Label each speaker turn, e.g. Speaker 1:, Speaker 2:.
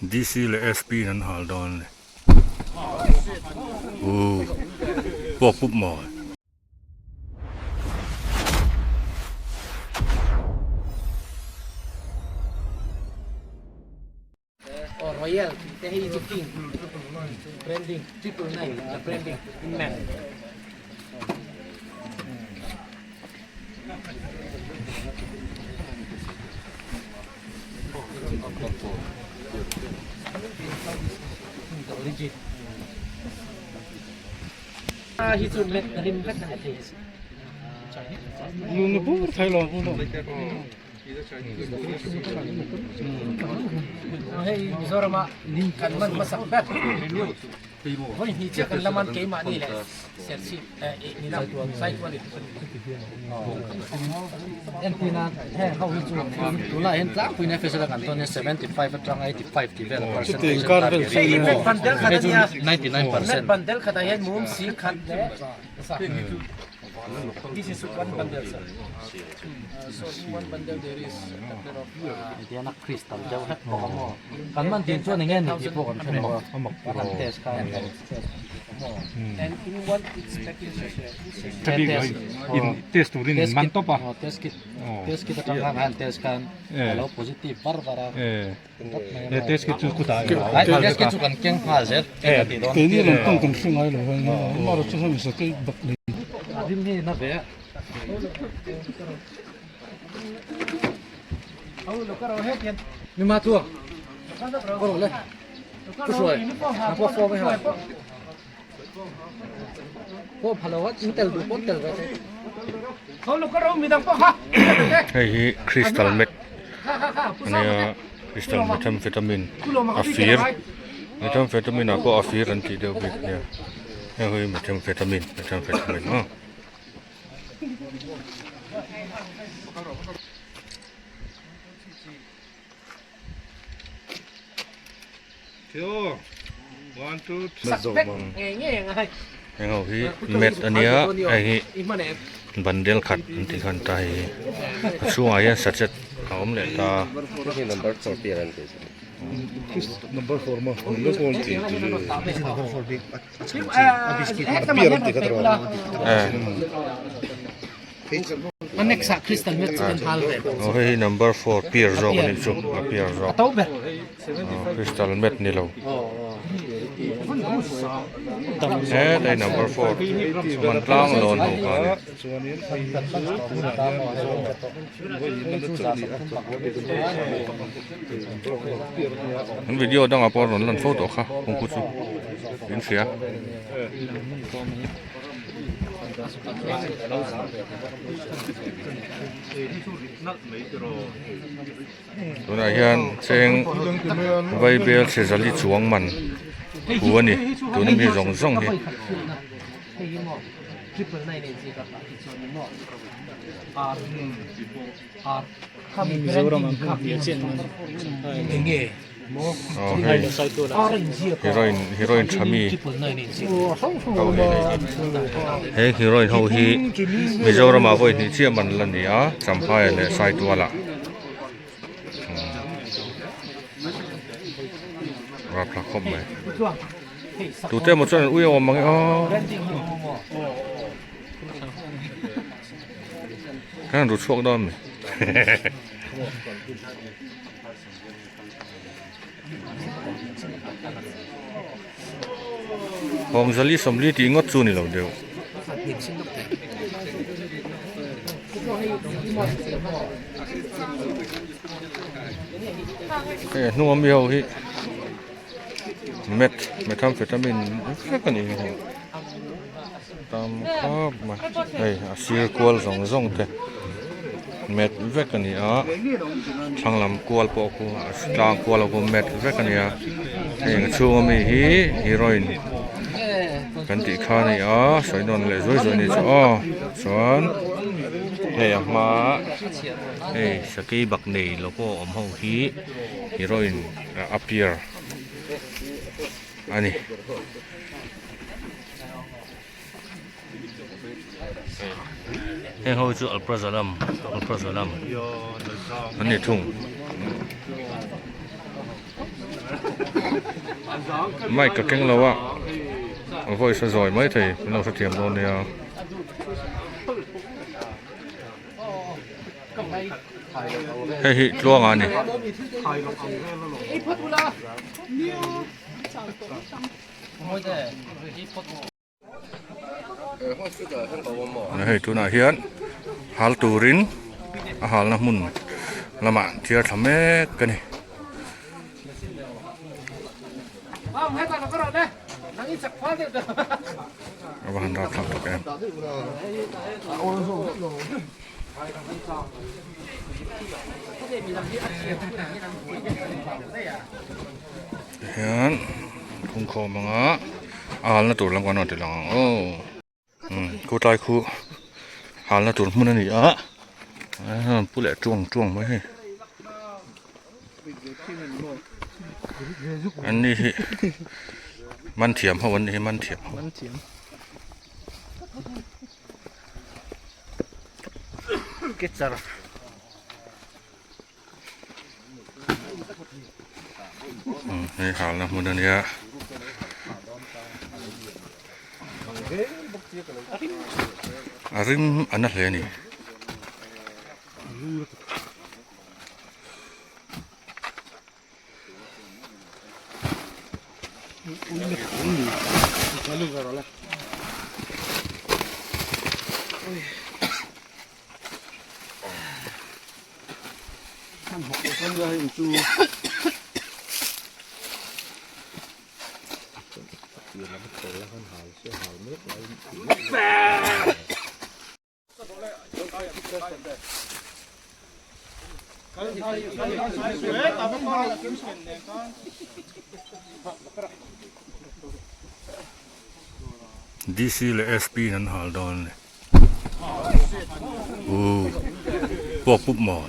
Speaker 1: DC leh SP in an hal dawn a ni. Ooh puak pup maw.
Speaker 2: Aw Royal tih te hei chu king branding 999 the branding in man. Hi chu met rim vek a ni thei.
Speaker 3: Nu bur thai lo bu lo.
Speaker 2: Hei Mizorama kan man hmasak ber vawi hnih chiah kan la man keimahni leh Serchhip nila Saitual in.
Speaker 4: Entina heng ho hi chu tunah hian tlangpuiin FSL a kan tawn hian 75 atang 85 tih vel percentage an target a
Speaker 2: Hei met bandel khat
Speaker 4: hei chu
Speaker 2: ania
Speaker 4: 99%.
Speaker 2: Met bandel khatah hian mum sing khat leh This is one bundle sir. So in one bundle there is a tablet of
Speaker 4: Tiana crystal deuh hlek bawk a maw kan man tin chuan enge ni tih pawh kan hre lo a kan test kha an test
Speaker 2: and in one it's package
Speaker 4: test
Speaker 3: in test turin man tawp a
Speaker 4: test kit test kit atang khan an test khan a lo positive var var a
Speaker 3: e test kit chu kutah
Speaker 4: test kit chu kan keng nghal zel
Speaker 3: keini lam tawng kan hre ngai lo a amaherawhchu chu hemi sakei bak nei
Speaker 4: a rim hi na ve a. Mi ma thua có rồi lên cứ xuôi nó có phô với hả phô phải là in tel du pon tel vậy
Speaker 1: Hei hi crystal meth ania crystal methamphetamine a fir methamphetamine ah pawh a fir an tih deuh bik ania heng hi methamphetamine methamphetamine aw. Heng ho hi mat ania hei hi bandel khat an tih khan ta hei hi a chhungah hian sachet a awm leh ta. Aw hei hi number four pier zawk a nih chu a pier zawk crystal meth ni lo hetlai number four man tlang lawn ho kha a ni. An video dangah pawh a rawn lan fo tawh kha kawngpui chu in hria. Tunah hian cheng vaibel chhe zali chuang man hu a ni tuna mi zawng zawng hi. Aw hei heroin heroin tha mi ho hi he heroin ho hi Mizoram ah vawi hnih chiah man la ni a Champhai leh Saitual ah rapthlak khawp mai tute emaw chuan an ui awm ang e aw kan han ru chhuak dawn a mi. Hawngzali sawmli tih ngawt chu ni lo deuh. Hei a hnunga mi ho hi meth methamphetamine vek a nih hi tam khawp mai hei a sir kual zawng zawng te mat vek a ni a thlang lam kual pawh khu a tlang kual pawh mat vek a ni a heng a chhung ami hi heroin kan tih kha a ni a sawi nawn leh zuai zuai a ni chu aw chuan hei a hma hei sakei bak nei logo awm ho hi heroin a appear a ni. Heng ho chu alprazolam alprazolam an ni thung. Mic ka keng lo a voice a zawi mai thei min lo hrethiam dawn nia. Hei hi tluanga a ni. Hei tunah hian hal turin a halna hmun lamah thiar thla mek a ni. A va han rapthlak tak em. Tihian phungkhawm anga a halna tur lam kan rawn ti lang ang aw khu tlai khu halna tur hmun a ni a pu leh tuang tuang mai hei an ni hi man thiam ho an ni hi man thiam ho. Hei halna hmun a nia. A rim a na hle a ni. DC leh SP in an hal dawn a ni. Ooh puak pup maw.